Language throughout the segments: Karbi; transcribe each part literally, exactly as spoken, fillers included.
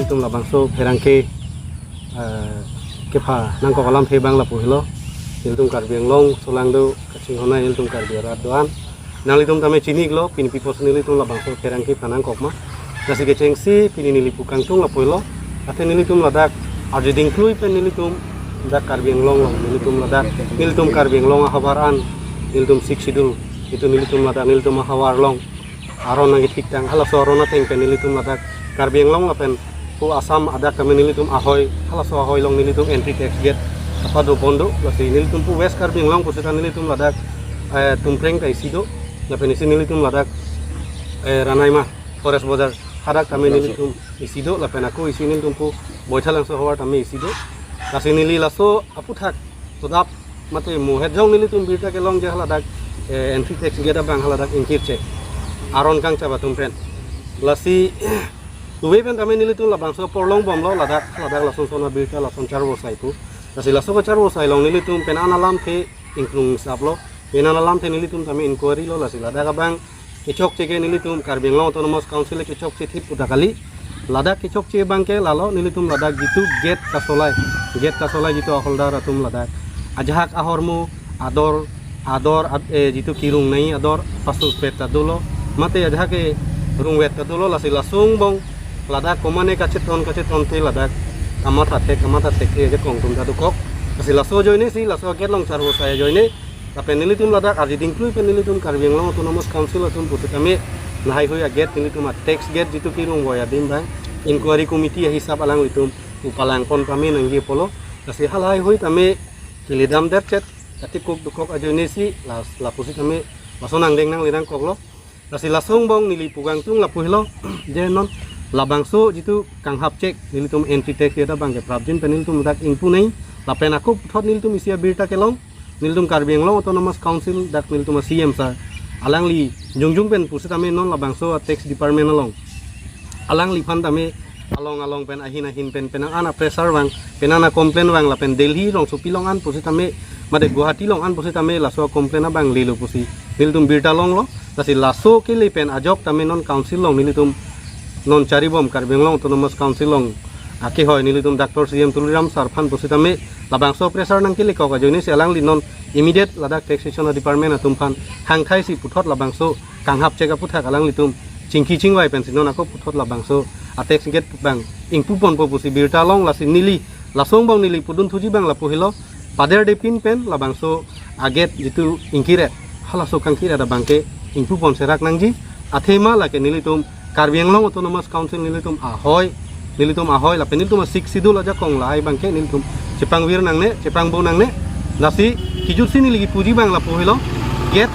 Tum labangso pherangke, eh, kepha nangkok alamthe abang lapu helo. Nelitum Karbi Anglong aso lang do kachinghon nelitum Karbi arat do-an. Nanglitum tame chini-iklo, pini pi apotsi nelitum labangso pherangke pha nangkok ma. Lasi kechengsi pini neli pu kangtung lapu helo. Athe nelitum ladak arje dingklui pen nelitum dak Karbi Anglong along, nelitum ladak, nelitum Karbi Anglong ahavar an, nelitum Sixth Schedule, itum nelitum ladak, nelitum ahavar along aron nangkethiktang, halaso aron ateng pen nelitum ladak Karbi Anglong lapen pu Assam adak tame nelitum ahoi, halaso ahoi along nelitum entry tax gate apa do pon do, lasi nelitum pu West Karbi Anglong pusita nelitum ladak, eh, Tumpreng ta isi do, lapen isi nelitum ladak, eh, Ranaima Forest Bazar hadak tame nelitum isi do, lapen ako isi nelitum pu Boithalangso ahavar tame isi do. Lasi neli laso aputhak sodap mate mo het jong nelitum birta kelongji haladak, eh, entry tax gate abang haladak ingkirche aron kangchap atum pen. Lasi tuve pen tame nelitum labangso porlong bomlo ladak, ladak lason son abirta lason charvo sai pu. Lasi laso kacharvo sai along nelitum penang alamthe ingklung sap lo, penang alamthe nelitum tame inquiry lo, lasi ladak abang kechokche ke nelitum Karbi Anglong Autonomous Council kechokche thip pu ta kali. Ladak kechokche abang ke lalo, nelitum ladak jitu gate kasolai, gate kasolai jitu aholdar atum ladak ajahak ahormu ador, ador ad-, eh, jitu kerung nai ador pasu pet ta dolo, mate ajahak kerung vet ta dolo, lasi laso angbong ladak komane kacheton kacheton te ladak kamatha thek kamatha thek te ajakong atum ta dokok. Lasi laso ajoine si, laso gate along charvo sai ajoine, lapen nelitum ladak arje dingklui pen nelitum Karbi Anglong Autonomous Council atum pusitame lahaihui a gate, nelitum a tax gate jitu kerung voi adim abang inquiry committee ahisap alanglitum pu palang pon pame nangji pulo. Lasi halahaihui tame keledam derchet, katikuk dokok ajoine si, las-, lapusitame laso nangdeng nangle nangkoklo. Lasi laso angbong neli pu kangtung lapu helo, je non labangso jitu kanghap chek nelitum entry tax gate abang ke prapjin pen nelitum dak ingpu nai, lapen ako puthot nelitum isi abirta kelong, nelitum Karbi Anglong Autonomous Council dak nelitum a C M sir, alangli jongjung pen pusitame non labangso a tax department along alangliphan tame along along pen ahin ahin pen penang an a pressure vang, penang an a complain vang, lapen Delhi rongsopi along an pusitame, mate Guwahati along an pusitame laso a complain abang lelo pusi nelitum birta longlo. Lasi laso kele pen ajok tame non council along nelitum non charibom Karbi Anglong Autonomous Council along akehoi nelitum Doctor C M Tuliram sir aphan pusitame labangso pressure nangkelekok ajoine si alangli non immediate ladak taxation department atum aphan hangthai si puthot labangso kanghap chek aputhak alanglitum chingki chingvai pensi non ako puthot labangso a tax gate abang ingpu ponpo pusi birta long. Lasi neli laso angbong neli pudun thuji abang lapu helo, paderde pin pen labangso a gate jitu ingkiret, halaso kangkiret abang ke ingpu pon serak nangji. Athema lake nelitum Karbi Anglong Autonomous Council nelitum ahoi, nelitum ahoi lapen nelitum a Sixth Schedule ajakong lahai abang ke nelitum chepangvir nangne, chepangbo nangne. Lasi kejutsi neli kipuji abang lapu helo, gate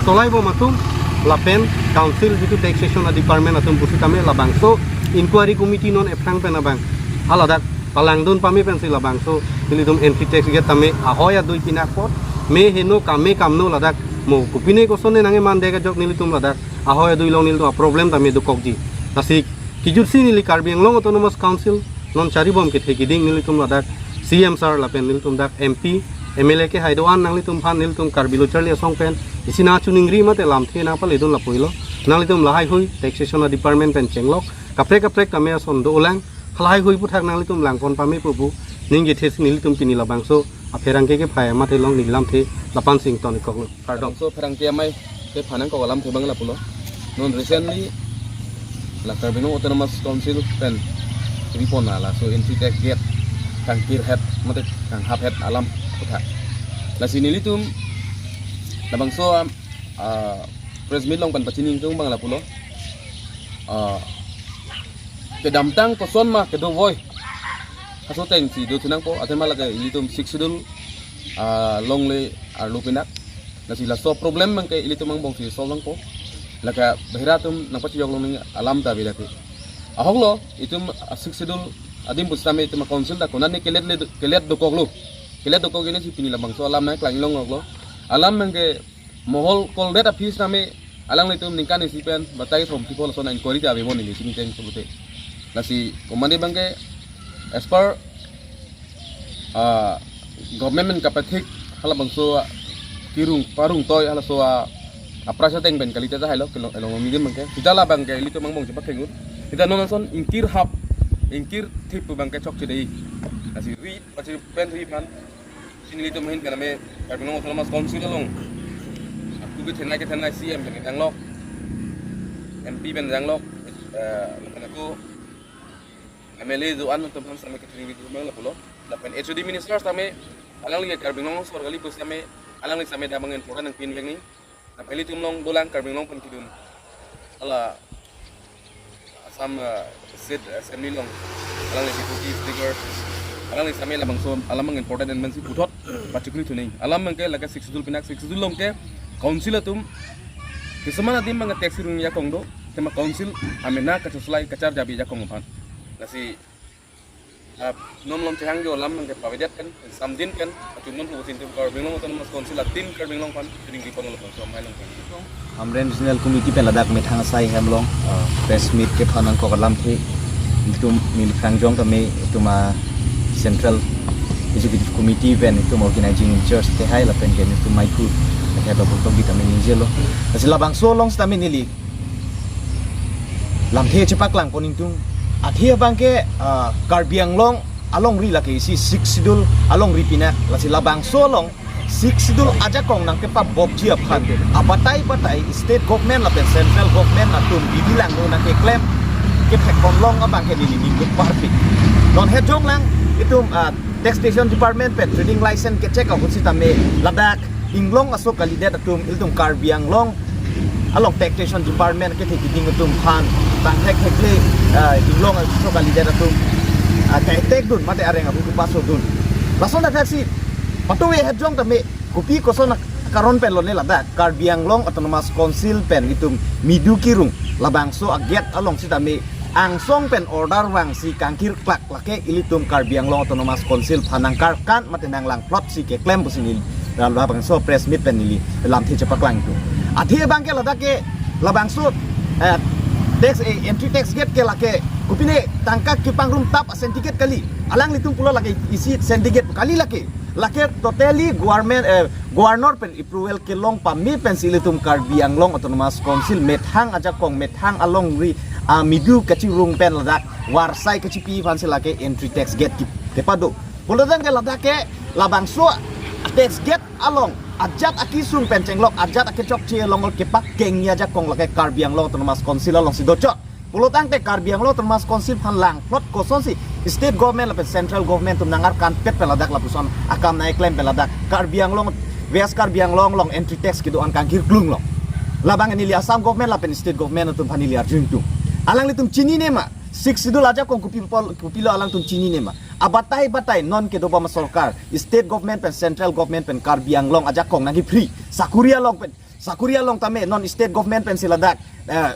solai bom atum lapen council jitu taxation a department atum pusitame labangso inquiry committee non ephrang pen abang haladak palangdun pame pensi labangso nelitum entry tax gate tame ahoi adui pinak apot, me heno kame kamno ladak mo kopine kosonne nangkeman dek ajok nelitum ladak ahoi adui along nelitum a problem tame dokokji. Lasi kejutsi neli Karbi Anglong Autonomous Council non charibom kethe keding nelitum ladak C M sir lapen nelitum dak M P, M L A kehai do-an nanglitum aphan nelitum Karbi Lo Charli Asong pen isi nangchiningri mate lamthe nangpaledun lapu helo. Nanglitum lahaihui taxation a department pen chenglok, kaprek kaprek tame ason do-olang, halahaihui aputhak nanglitum lang pon pame pu pu ningje thesi nelitum pini labangso apherangke kephai amat along neli lamthe lapu-an si ingtonikoklo. Kardom. So pherangke amei kepha nangkok alamthe abang lapulo. Non recently la Karbi Anglong Autonomous Council pen ripon laso entry tax gate kangkirhet mate kanghaphet alam aputhak. Lasi nelitum labangso, ah, press meet along pen pachini ingtung abang lapulo. Ah, kedamtang koson ma kedo voi, aso ateng si do thinangpo, athema lake ilitum Sixth Schedule, ah, longle arlo pinak. Lasi laso problem abang ke ilitum angbong si solve nangpo. Lake bahira atum nangpachijok long nangji alam ta beda ke. Ahoklo itum, ah, Sixth Schedule adim pusitame itum a council ta konatne kelet le, kelet dokoklo. Kelet dokok ajoine si pini labangso alam nangklang longlo. Alam abang ke mohol koldet aphi sitame alanglitum ningkan isi pen batai thom phli pho lason inquiry ta avebo neli chini ateng pulote. Lasi komane abang ke as per, ah, government pen kapathik halabangso, ah, kerung parung toi halaso, ah, a price ateng pen kalite ta hailo kelong, elong medium abang ke. Sita labang ke ilitum angbong chepakheng un. Sita non ason ingkirhap ingkir thip pu abangke chokche dei. Lasi ri, pachiri pen ri aphan. Si nelitum ahin pen ame Karbi Anglong Autonomous Council along aku kethenei kethenei C M pen danglok, M P pen danglok, eh, lapen ako M L A do-an atum aphan sitame kachiningri tum abang lapulo. Lapen H O D minister sitame alangli Karbi Anglong asor kali pu sitame alangli sitame damang important nangpin vekni. Lapen ilitum along dolang Karbi Anglong pen kedun hala Assam, eh, State Assembly along alangli Deputy Speaker, alangli sitame labangso alam abang important pensi puthot pachikri thuning. Alam abangke lake Sixth Schedule pinak, Sixth Schedule along ke Council atum kisama adim abang tax rung ajakong do, tema Council amena kachoslai kacharjabi ajakong aphan. Lasi, ah, non malom chehang jo alam abangke pavedet pen, samdin pen, atum non pusin tum Karbi Anglong Autonomous Council atin Karbi Anglong aphan, tinggi pon lo pon so mai long pen. Hamren Regional Committee pen ladak methang asai hem along, ah, press meet kephan nangkok alamthe ilitum neli phrang jong tame ilitum a Central Executive Committee pen ilitum organizing in charge tehai lapen ke ilitum maiphu, kaya to butok di tame ningjelo. Lasi labangso along sitame neli lamthe chepaklang pon ingtung. Athe abangke, ah, Karbi Anglong alongri lake isi Sixth Schedule alongri pinak. Lasi labangso along Sixth Schedule ajakong nangkepabokji aphan abatai batai state government lapen central government atum bidi langno nangkeklem kethek ponlong abangke neli ningduk parpik. Non het jonglang itum, ah, taxation department pen trading license ke-check ahut sitame ladak inglong aso kalidet atum ilitum Karbi Anglong along taxation department kethe keding atum aphan tangthek thekle, ah, inglong aso kalidet atum, ah, kaitek dun mate areng ahu kepaso dun. Lason athak si patuwe het jong tame kopi koson akaron pen lone ladak Karbi Anglong Autonomous Council pen itum midu kirung labangso a-gate along sitame angsong pen order vangsi kangkirklak lake ilitum Karbi Anglong Autonomous Council aphan nangkarkan mate nanglangplot si keklem pusi neli labangso press meet pen neli lamthe chepaklang tu. Athe abangke ladak ke labangso, eh, tax, eh, entry tax gate ke lake kopine tangka kepangrum tap a-syndicate kali. Alanglitum pulo lake isi syndicate kali lake. Lake totally government, eh, governor pen approval kelong pame pensi ilitum Karbi Anglong Autonomous Council methang ajakong methang alongri, ah, midu kachirung pen ladak warsai kachipi aphansi lake entry tax gate ke-, kepado. Pulotangte ladak ke labangso tax gate along ajat akesung pen chenglok ajat akechokche along kepakengji ajakong lake Karbi Anglong Autonomous Council alongsi dochot. Pulotangte Karbi Anglong Autonomous Council aphan langplot kosonsi state government lapen central government atum nangarkanpet pen ladak lapuson akam nangkeklem pen ladak Karbi Anglong, West Karbi Anglong along entry tax kedo-an kangkirklung lo. Labang neli Assam government lapen state government atum aphan neli arju ingtung. Alanglitum chinine ma, Sixth Schedule ajakong kopi pol, kopilo alangtum chinine ma. Abatai batai non kedobom asorkar, state government pen central government pen Karbi Anglong ajakong nangkepri. Sakuri along pen, sakuri along tame non state government pensi ladak, eh,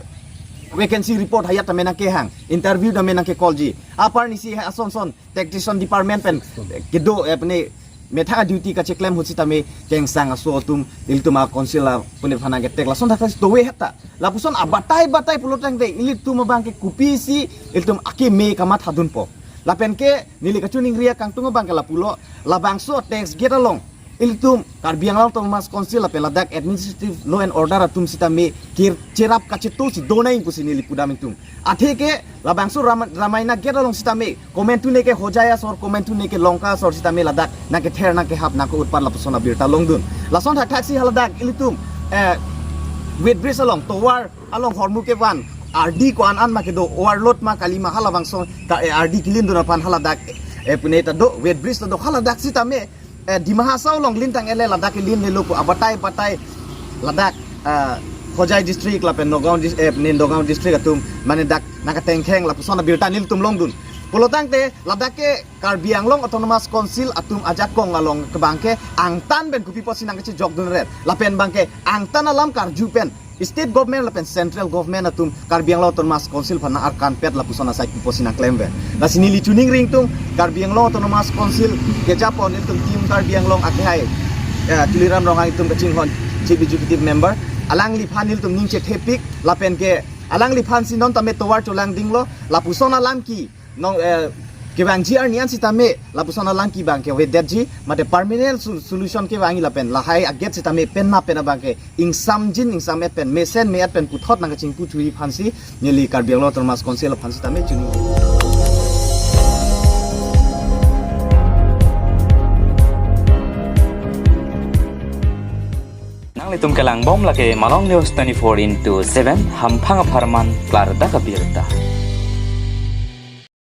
vacancy report hayat tame nangkehang, interview tame nangke-callji. Apar nisi ason son taxation department pen, eh, kedo, eh, pene methang a-duty kacheklem ahut sitame kengsang aso atum ilitum a-council apune aphan nangketek lason thakthaksi towe heta. Lapuson abatai batai pulotangte ilitum abangke kopisi ilitum akeme kamathadunpo. Lapen ke neli kachiningri akangtung abangke lapulo, labangso tax gate along ilitum Karbi Anglong Autonomous Council lapen ladak administrative law and order atum sitame kir cherap kachetu si donai pusi neli pudam ingtung. Athe ke labangso Rama-, Ramayana gate along sitame komantu neke Hojai asor, komantu neke Lanka asor sitame ladak nangkether nangkehap nangke-utpat lapuson abirta longdun. Lason thakthaksi haladak ilitum, eh, weight bridge along tovar along hormu kevan ardi ko-an an ma kedo, overload ma kali ma halabangso ka, eh, ardi kelindun aphan haladak, eh, pune ta do weight bridge ta do haladak sitame, eh, Dima Hasao along lin tang-ele ladak kelin lelo pu abatai batai ladak, eh, Hojai district lapen Nagaon dis-, eh, pune Nagaon district atum mane dak nangkatengkheng lapuson abirta nelitum longdun. Pulotangte ladak ke Karbi Anglong Autonomous Council atum ajakong along kebangke angtan pen kopi pusi nangkachejokdunret. Lapen abangke angtan alam karju pen state government lapen central government atum Karbi Anglong Autonomous Council aphan nang-arkanpet lapuson asai kopi pusi nangklemver. Lasi neli chiningri ingtung Karbi Anglong Autonomous Council kejapon ilitum Team Karbi Anglong akehai, eh, Tuliram Ronghang itum kachinghon Chief Executive Member. Alangliphan ilitum ning chethepik lapen ke alangliphan si non tame tovar cholangdinglo lapuson alam ke non, eh, kevangji arni an sitame lapuson alam ke abangke avedetji mate permanent sol-, solution kevangji lapen lahai a-gate sitame penap pen abangke ingsamjin ingsamet pen mesen me-et pen puthot nangkachingpu thuji aphansi neli Karbi Anglong Autonomous Council aphan sitame chini. Nanglitum kelang bom lake Malong News twenty-four into seven, hamphang apharman klardak abirta.